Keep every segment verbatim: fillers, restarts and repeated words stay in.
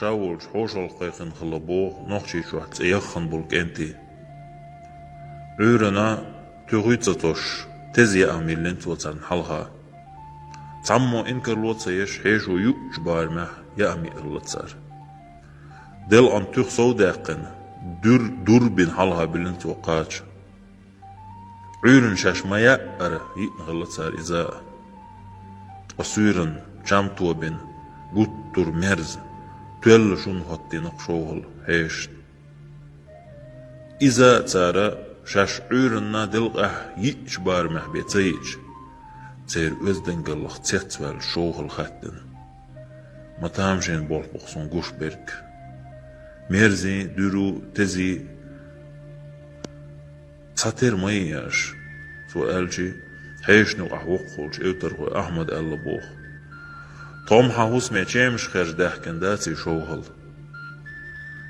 ша волчу хьошалгӀа кхайкхина хилла боху Нохчийчохь цӀе яххана болу кӀентий. Ӏуьйранна туьха ца тосуш, теза яа миллина цо царна хьалха. Цхьаммо инкарло а ца еш, хьешо юучу барамехь яа миъалла цара. Делкъан туьха сов даьккхина, дур, дур бина хьалха биллина цо кхача. Ӏуьйранна шаьш ма яара йиъна хилла цара иза а. Ткъа суьйранна чам тобина, гуттар а мерза, тоьлла шун хӀоттийна-кх шовхал хьешашна. Иза а цара шаьш Ӏуьйранна делкъехь йиъчу барамехь бен ца йиъча, церан оьздангаллах цецваьлла шовхал хаьттина. Ма тамашийна болх бу-кх суна гуш берг. Мерзий, дуьру, тезий, цхьатера ма йий аша, цо аьлча, хьешан юкъахь воккхаволчу эвтархой Ахьмада аьлла боху: «Тхо-м хьан хӀусаме чемаш хержа даьхкина дац и шовхал.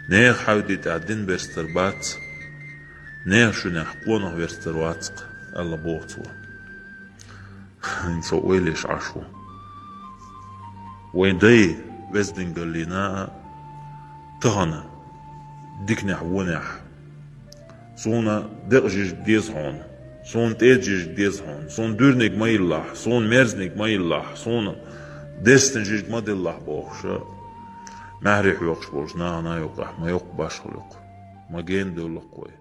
Нехан хьаьвди тӀехь дин берстар бац, нехан шуьнехь къонах верстар вац-кх», — аьлла боху цо. ХӀинца ойла еш Ӏаш ву. Вайн дай вездангаллина а тахана диканехь, вонехь: «Суна декъа жижиг деза хьуна, суна тӀеда жижиг деза хьуна, суна дуьрниг ма йиллахь, суна мерзаниг ма йиллахь, суна дестина жижиг ма деллахь», — бохуша, маьхьарий хьоькхуш болчу нахана юкъахь ма йоккху башхалла юкъа, ма гена девлла-кх вай.